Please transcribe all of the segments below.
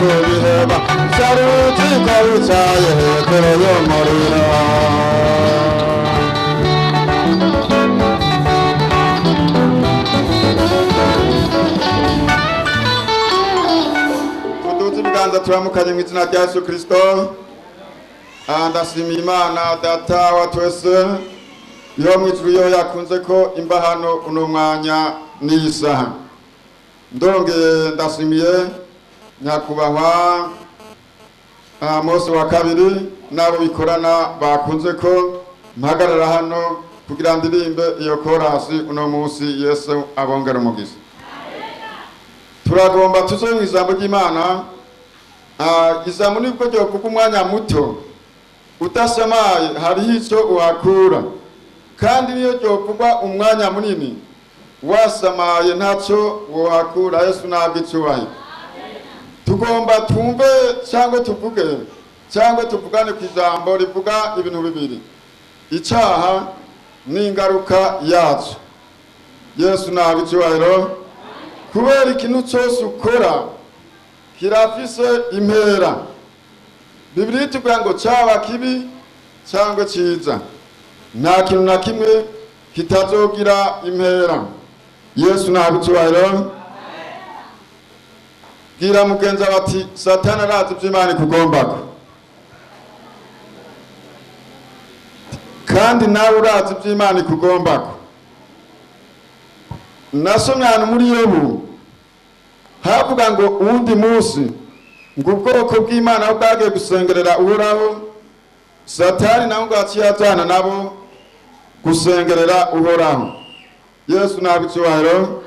Kubiheba saruti ko wicaye hejuru y'umuriro. Tuduze ibiganza turamukanye mu izina rya Yesu Kristo. Ndashimiye Imana Data wa twese yo mu ijuru, yo yakunze ko imba hano uno mwanya n'iyi saha. Ndongeye ndashimiye nyakubahwa Mose wa kabiri n'abo bikorana bakunze ko mpagarara hano kugira ndirimbe iyo korasi uno munsi. Yesu abongera umugisha. Turagomba tuze mu ijambo ry'Imana. Ijambo nibwo ryovuga umwanya muto udasamaye, hariho icyo uhakura, kandi niyo ryovugwa umwanya munini wasamaye ntacyo wohakura. Yesu ntabwo icyubahiro. Tugomba twumve cyangwa tuvuge cyangwa tuvugane ku ijambo rivuga ibintu bibiri: icyaha n'ingaruka yacu. Yesu ntabwo icyubahiro. Kubera ikintu cyose ukora kirafise impera. Bibiliya itubwira ngo cyaba kibi cyangwa cyiza, nta kintu na kimwe kitazogira impera. Yesu ntabwo icyubahiro. Bwira mugenzi bati: "Satani arazi ibyo Imana ikugombako, kandi nawe urazi ibyo Imana ikugombako." Nasomye ahantu muri Yobu havuga ngo uwundi munsi ngo ubwoko bw'Imana aho bwagiye gusengerera Uhoraho, Satani nawe ngo aciye ajana nabo gusengerera Uhoraho. Yesu ntabwo icyubahiro.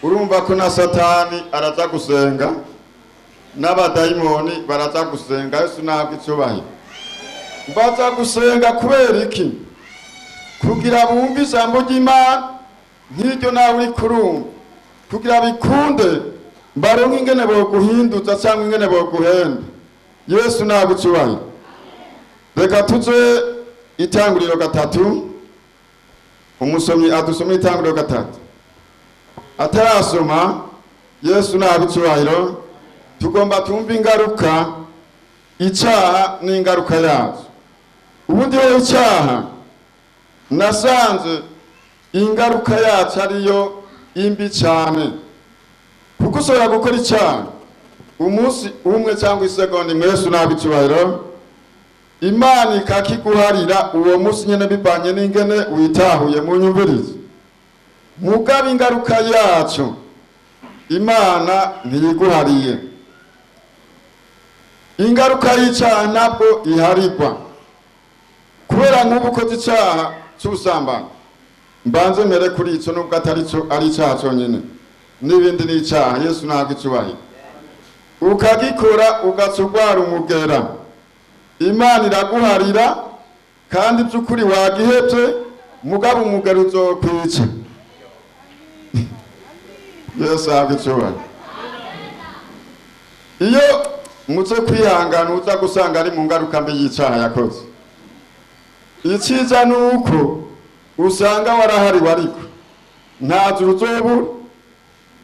Urumva ko na Satani araza gusenga, n'abadayimoni baraza gusenga. Yesu ntabwo icyubahiro. Baza gusenga kubera iki? Kugira bumve ijambo ry'Imana nk'iryo nawe uri kurumva, kugira bikunde baronke ingene boguhinduza cyangwa ingene boguhenda. Yesu ntabwo icyubahiro. Reka tuze Itanguriro 3. Umusomyi adusome Itanguriro 3. Atarasoma, Yesu ntabwo icyubahiro, tugomba tumve ingaruka, icyaha n'ingaruka yazo. Ubundi wowe icyaha nasanze ingaruka yacu ariyo imbi cyane, kuko ushobora gukora icyaha umunsi umwe cyangwa isegonda imwe, Yesu ntabwo icyubahiro, Imana ikakiguharira uwo munsi nyine bivanye n'ingene witahuye mu nyumvirizo. Mugaba ingaruka yacu Imana ntiyiguhariye. Ingaruka y'icyaha ntabwo iharigwa, kubera nk'ubu ukoze icyaha cy'ubusambanyi, mbanze mbere kuri icyo, nubwo atari cyo ari icyaha cyonyine, n'ibindi ni icyaha. Yesu ntabwo icyubahiro. Ukagikora ugaca urwara umugera, Imana iraguharira, kandi by'ukuri wagihebye, mugabo umugera uzokwica. Yesu ahabwe icyubahiro. Iyo muze kwihangana, uza gusanga ari mu ngaruka mbi y'icyaha yakoze. Icyiza ni uko usanga warahariwe, ariko nta nzira uzobura,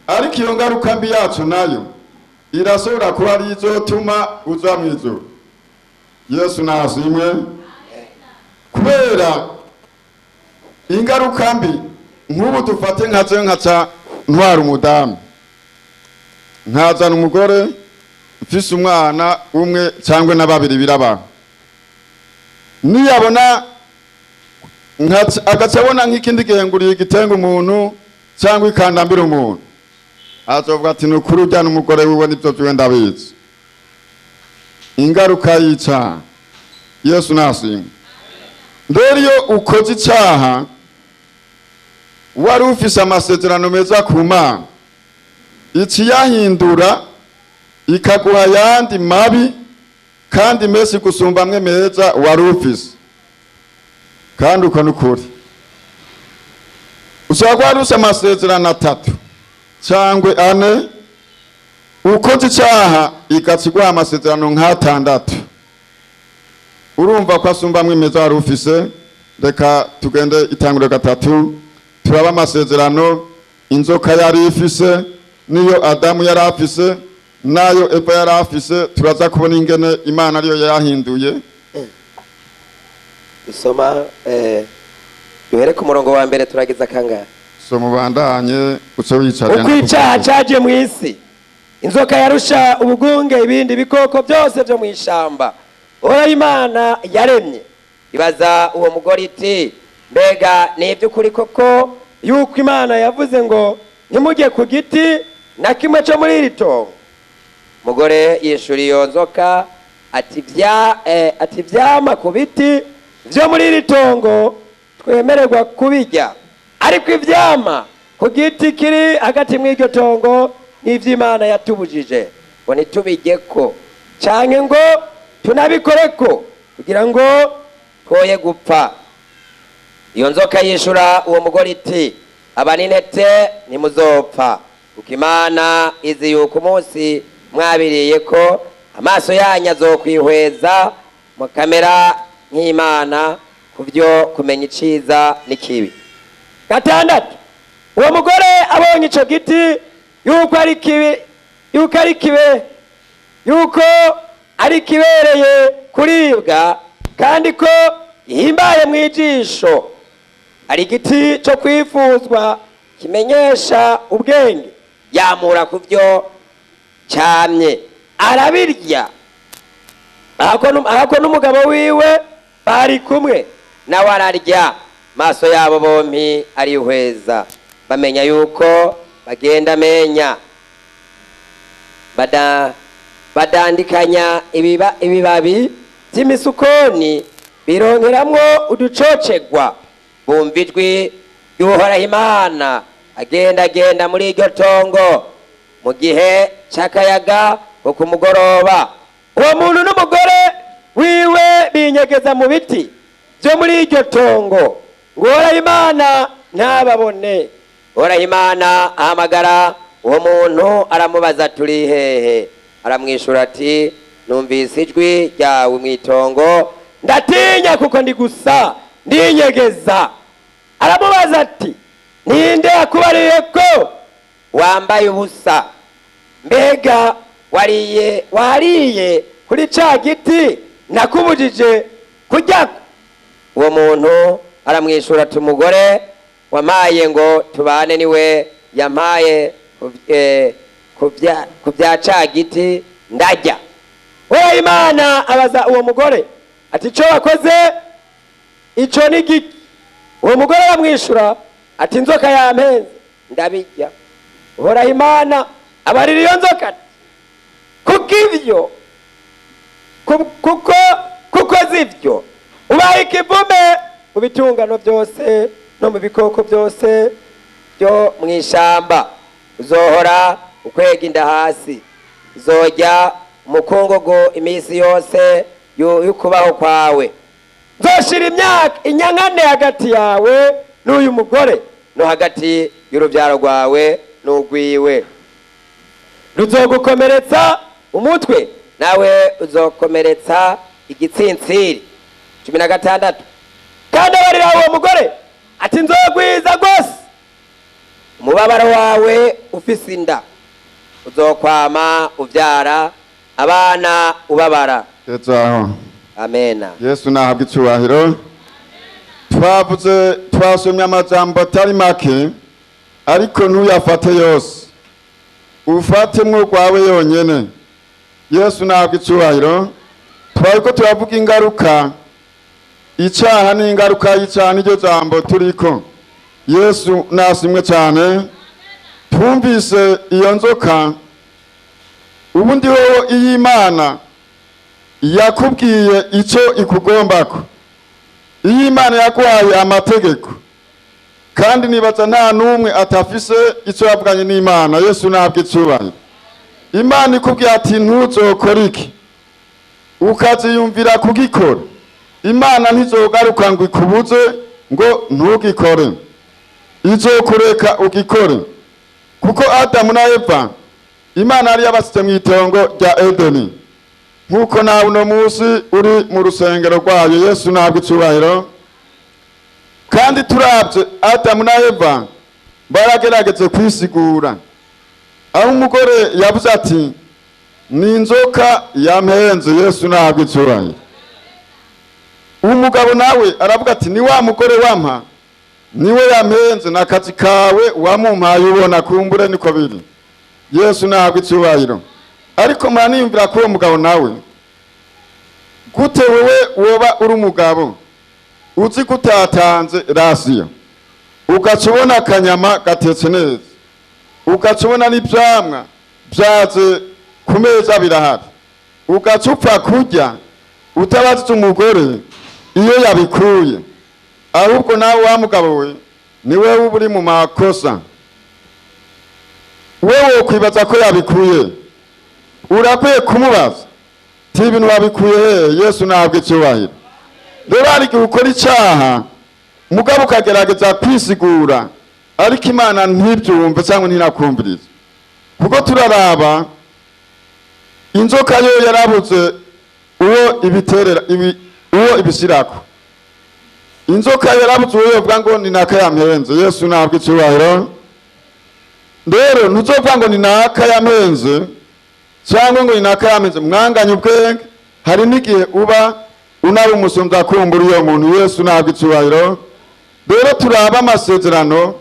ariko iyo ngaruka mbi yacu nayo irashobora kuba ari izotuma uza mu ijuru. Yesu nashimwe. Kubera ingaruka mbi, nk'ubu dufate nka je nkaca ntwara umudamu, nkazana umugore mfise umwana umwe cyangwa na babiri, birabaho. Niyabona agaca abona nk'ikindi gihe nguriye igitenge umuntu cyangwa ikandambira umuntu, azovuga ati: "Ni ukuri ujyana umugore wiwe nibyo byiwe ndabizi." Ingaruka y'icyaha. Yesu nashimwe. Rero iyo ukoze icyaha wari ufise amasezerano meza ku Mana, ikiyahindura ikaguha ayandi mabi kandi menshi gusumba amwe meza wari ufise. Kandi uko ni ukuri, ushobora kuba wari ufise amasezerano atatu cyangwa ane, ukoze icyaha igaca iguha amasezerano nk'atandatu. Urumva ko asumba amwe meza wari ufise. Reka tugende Itanguriro 3, turaba amasezerano inzoka yari ifise niyo Adamu yari afise. Nayo Eva yari afise, turaza kubona ingene Imana ariyo yayahinduye. Dusoma duhere ku murongo wa mbere, turageza kangahe? So mubandanye uce wicarira. Uko icyaha cyaje mu isi, inzoka yarusha ubugunge ibindi bikoko byose byo mu ishamba Uhoraho Imana yaremye. Ibaza uwo mugore iti: "Mbega ni iby'ukuri koko yuko Imana yavuze ngo ntimujye ku giti na kimwe cyo muri iri tongo?" Umugore yishura iyo nzoka ati: "Ivyama ku biti vyo muri iri tongo twemererwa kubirya, ariko ivyama ku giti kiri hagati mw'iryo tongo n'ivy'Imana yatubujije ngo ntitubijyeko canke ngo tunabikoreko, kugira ngo twoye gupfa." Iyo nzoka yishura uwo mugore iti: "Aba n'intete ntimuzopfa, kuko Imana izi yuko umunsi mwabiriye ko amaso yanyu azokwihweza, mukamera nk'Imana ku byo kumenya iciza n'ikibi." Gatandatu, uwo mugore abonye ico giti yuko ari kibereye kuribwa, kandi ko ihimbaye mu ijisho, ari igiti cyo kwifuzwa kimenyesha ubwenge, yamura ku byo cyamye arabirya. Ahako n'umugabo wiwe bari kumwe, nawe ararya. Maso yabo bompi arihweza, bamenya yuko bagenda menya. Badandikanya ibibabi by'imisukoni, bironkeramwo uducocegwa. Bumva ijwi ry'Uhoraho Imana agendagenda muri iryo tongo mu gihe c'akayaga ko ku mugoroba. Uwo muntu n'umugore wiwe binyegeza mu biti byo muri iryo tongo ngo Uhoraho Imana ntababone. Uhoraho Imana ahamagara uwo muntu, aramubaza: "Turi hehe?" Aramwishura ati: "Numvise ijwi ryawe mu itongo, ndatinya kuko ndi gusa, ndinyegeza." Aramubaza ati: "Ninde yakubariye ko wambaye ubusa? Mbega wariye kuri ca giti nakubujije kujyako?" Uwo muntu aramwishura ati: "Umugore wampaye ngo tubane niwe yampaye ku bya ca giti, ndarya." Uhoraho Imana abaza uwo mugore ati: "Ico wakoze ico ni giki?" Uwo mugore aramwishura ati: "Inzoka yampenze, ndabirya." Uhoraho Imana abarira iyo nzoka ati: "Kuko ivyo kuko zivyo, ubaye ikivume mu bitungano byose no mu bikoko byose byo mu ishamba. Uzohora ukwega inda hasi, uzorya umukungugu iminsi yose y'ukubaho kwawe. Nzoshira imyaka inyankane hagati yawe n'uyu mugore, no hagati y'urubyaro rwawe n'urwiwe. Ruzogukomeretsa umutwe, nawe uzokomeretsa igitsintsiri." 16, kandi abarira uwo mugore ati: "Nzogwiza rwose umubabaro wawe ufise inda, uzokwama uvyara abana ubabara." Gezaho. Amena. Yesu nahabwa icyubahiro. Twavuze, twasomye amajambo atari make, ariko ntuyafate yose, ufatemwo rwawe yonyene. Yesu nahabwa icyubahiro. Twariko turavuga ingaruka icyaha n'ingaruka y'icyaha, n'iryo jambo turiko. Yesu nasimwe cyane. Twumvise iyo nzoka. Ubundi wowe, iyo Imana yakubwiye icyo ikugombako, iyo Imana yaguhaye amategeko, kandi nibaza nta n'umwe atafise icyo yavuganye n'Imana. Yesu ntabwo icyubahiro. Imana ikubwiye ati: "Ntuzokore iki," ukaziyumvira kugikora, Imana ntizogaruka ngo ikubuze ngo ntugikore, izokureka ugikore. Kuko Adamu na Eva Imana yari yabasize mu itongo rya Edeni, nk'uko nawe uno munsi uri mu rusengero rwayo. Yesu ntabwo icyubahiro. Kandi turabye Adamu na Eva baragerageze kwisigura, aho umugore yavuze ati Ni inzoka yampenze. Yesu ntabwo icyubahiro. Umugabo nawe aravuga ati: "Ni wa mugore wampa, niwe yampenze, ni akazi kawe wamumpaye ubona." Kumbure niko biri. Yesu ntabwo icyubahiro. Ariko muraniyumvira ko uwo mugabo nawe, gute wowe woba uri umugabo uzi ko utatanze ration, ugaca ubona akanyama gatetse neza, ugaca ubona n'ibyamwa byaze ku meza birahari, ugaca upfa kurya utabazitse umugore iyo yabikuye? Ahubwo nawe wa mugabo we, ni wowe uba uri mu makosa. Wewe wokwibaza ko yabikuye, urakwiye kumubaza ti: "Ibintu wabikuye hehe?" Yesu ntabwo icyubahiro. Rero hari igihe ukora icyaha, mugabo ukagerageza kwisigura, ariko Imana ntibyumve cyangwa ntinakumvirize. Kuko turaraba inzoka yo yarabuze uwo ibiterera ibi, uwo ibisirako. Inzoka yarabuze uwo yovuga ngo ni naka yampenze. Yesu ntabwo icyubahiro. Rero ntuzovuga ngo ni naka yampenze cyangwa ngo ni naka yampenze mwanganye ubwenge. Hari n'igihe uba unari umusumbya kumbura uyo muntu. Yesu ntabwo icyubahiro. Rero turaba amasezerano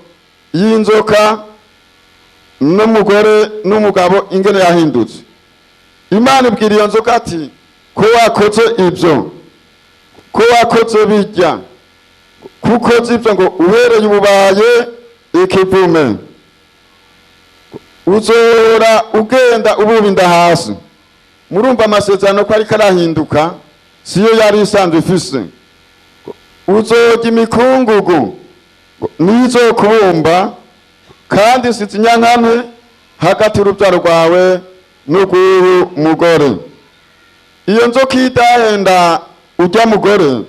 y'inzoka n'umugore n'umugabo ingene yahindutse. Imana ibwira iyo nzoka ati: "Ko wakoze ibyo, ko wakoze bijya, kuko ibyo ngo uhereye ububaye ikivume, uzora ugenda ububa inda hasi." Murumva amasezerano ko ariko arahinduka, siyo yari isanzwe ifise. Uzorya imikungugu n'izokubumba, kandi nsize inyankane hagati y'urubyaro rwawe n'urw'uyu mugore. Iyo nzoka idahenda ujya mugore,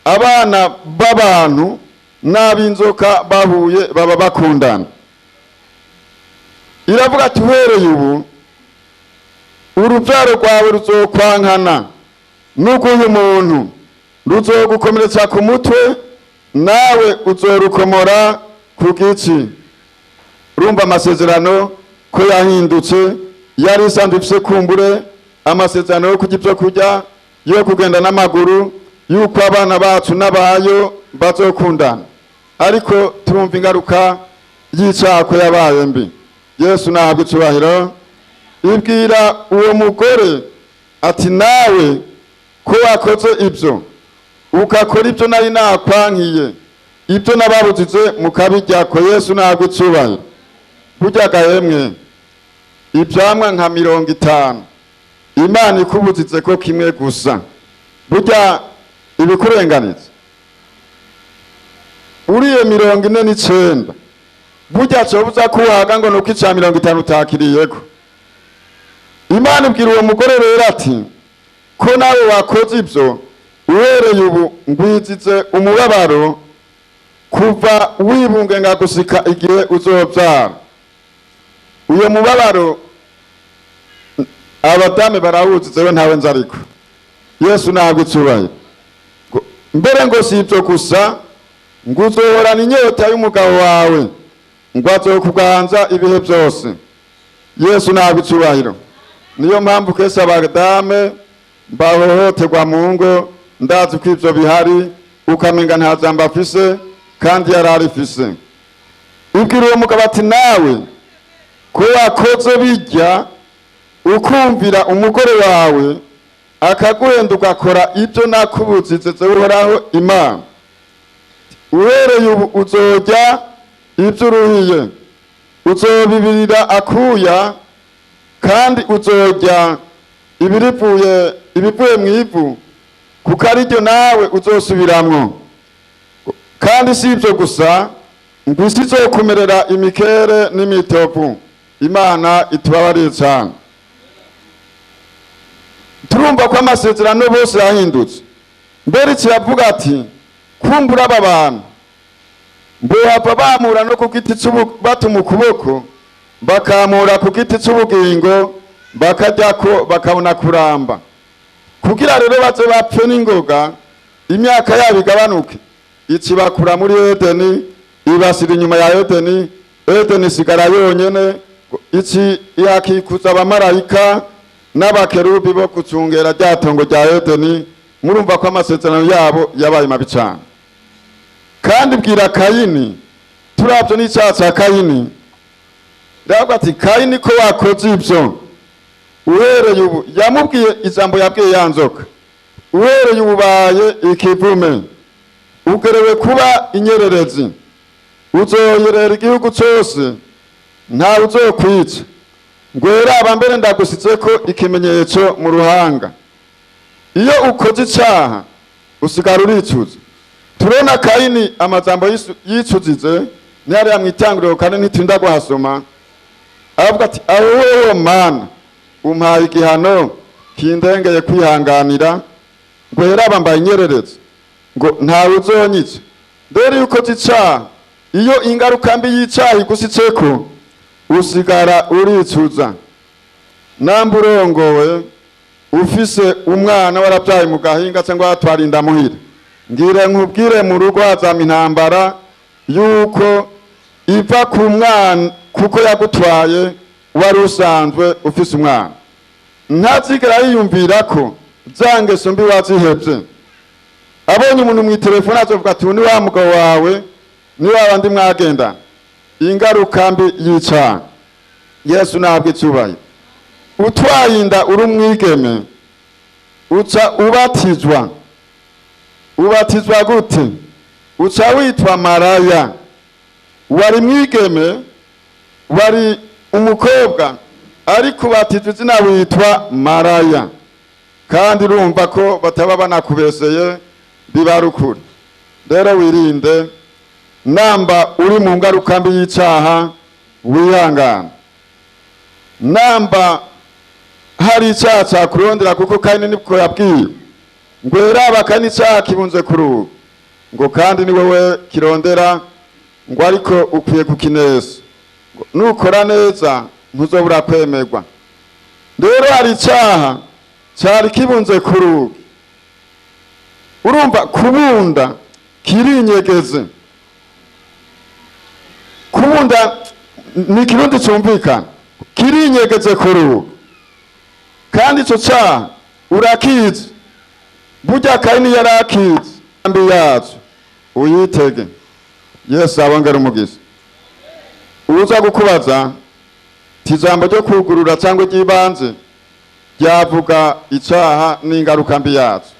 abana b'abantu n'ab'inzoka bahuye baba bakundana. Iravuga ati: "Uhereye ubu urubyaro rwawe ruzokwankana n'urw'uyu muntu, ruzogukomeretsa ku mutwe, nawe uzorukomora ku gitsi." Urumva amasezerano ko yahindutse. Yari isanzwe ifise kumbure amasezerano yo kurya ibyo kurya, yo kugenda n'amaguru, yuko abana bacu n'abayo bazokundana, ariko turumva ingaruka y'icyaha ko yabaye mbi. Yesu nahabwa icyubahiro. Ibwira uwo mugore ati: "Nawe ko wakoze ibyo, ugakora ibyo nari nakwankiye, ibyo nababujije mukabirya ko." Yesu nahabwa icyubahiro. Burya gahemwe ibyamwa nka 50, Imana ikubujije ko kimwe gusa, burya ibikurenganiza uriye 49, burya cobuza kuhaga ngo nuko ica 50 utakiriyeko. Imana ibwira uwo mugore rero ati: "Ko nawe wakoze ibyo, uhereye ubu ngwizize umubabaro kuva wibungenga gusika igihe uzobyara." Uyo mubabaro abadamu barawuzize, we ntawe nzi, ariko Yesu ntabwo icyubahiro. Mbere ngo si ibyo gusa, ngo uzohorana inyota y'umugabo wawe, ngo azokuganza ibihe byose. Yesu ntabwo icyubahiro. Niyo mpamvu kese abadame bahohoterwa mu ngo. Ndazi ko ibyo bihari, ukamenga nta jambo afise kandi yari arifise. Ubwira uwo mugabo ati: "Nawe ko wakoze bijya, ukumvira umugore wawe akaguhenda, ugakora ibyo nakubujije, Uhoraho Imana, uhereye ubu uzojya ibyo uruhiye, uzobibirira akuya, kandi uzojya ibirivuye ibivuye mu ivu, kuko ariryo nawe uzosubiramwo. Kandi si ibyo gusa, ngo isi izokumerera imikere n'imitovu." Imana itubabariye cyane. Turumva ko amasezerano bose yahindutse. Mbere kiravuga ati: "Kumbura aba bantu mbohava bamura no ku giti batuma ukuboko bakamura ku giti cy'ubugingo, bakaryako bakabona kuramba." Kugira rero baze bapfe n'ingoga, imyaka yabo igabanuke, ikibakura muri Edeni, ibasira inyuma ya Edeni. Edeni isigara yonyene, iki yakikuza abamarayika. N'abakerubi bo gucungera rya tongo rya Edeni, murumva ko amasezerano yabo yabaye mabi cyane. Kandi bwira Kayini, turabyo n'icyaha cya Kayini, iravuga ati: "Kayini, ko wakoze ibyo, uhereye ubu," yamubwiye ijambo yabwiye ya nzoka, "uhereye ubu ubaye ikivume, ugerewe kuba inyererezi, uzoyerera igihugu cyose, ntawe uzokwica. Ngweraba mbere ndagusize ko ikimenyetso mu ruhanga." Iyo ukoze icyaha usigara uricuza. Turabona Kayini amajambo yicuzize ntiyari mu itanguriro, kandi ntitinda guhasoma. Aravuga ati: "Aho wowe Mana umpaye igihano kindengeye kwihanganira, ngweraba mbaye inyererezi, ngo ntawe uzonyica." Rero iyo ukoze icyaha, iyo ingaruka mbi y'icyaha igusitseko, usigara uricuza. Namba urongowe, ufise umwana warabyaye mu gahinga cyangwa watwara indamuhira, ngire nkubwire, mu rugo hazama intambara yuko iva ku mwana, kuko yagutwaye wari usanzwe ufise umwana. Ntazigera yiyumvira ko za ngeso mbi wazihevye. Abonye umuntu mu itelefone azovuga ati: "Uyu ni wa mugabo wawe, ni wa bandi mwagenda." Ingaruka mbi y'icyaha. Yesu ntabwo icyubahiro. Utwaye inda uri umwigeme, uca ubatizwa. Ubatizwa gute? Uca witwa maraya. Wari mwigeme, wari umukobwa, ariko ubatizwa izina witwa maraya. Kandi urumva ko bataba banakubeseye, biba ari ukuri. Rero wirinde, namba uri mu ngaruka mbi y'icyaha, wihangana. Namba hari icyaha cyakurondera, kuko kandi nibwo yabwiwe ngo: "Eraba kandi icyaha kibunze ku rugi, ngo kandi ni wowe kirondera, ngo ariko ukwiye kukinesa. Ngo nukora neza ntuzobura kwemerwa." Rero hari icyaha cyari kibunze ku rugi. Urumva kubunda kirinyegeze. Kubunda ni ikirundi cyumvikana. Kirinyegeze ku rugi, kandi icyo cyaha urakizi. Burya Kayini yari akizi mbi yacu, uyitege. Yesu abongera umugisha. Uza kukubaza ti ijambo ryo kugurura cyangwa ry'ibanze ryavuga icyaha n'ingaruka mbi yacu.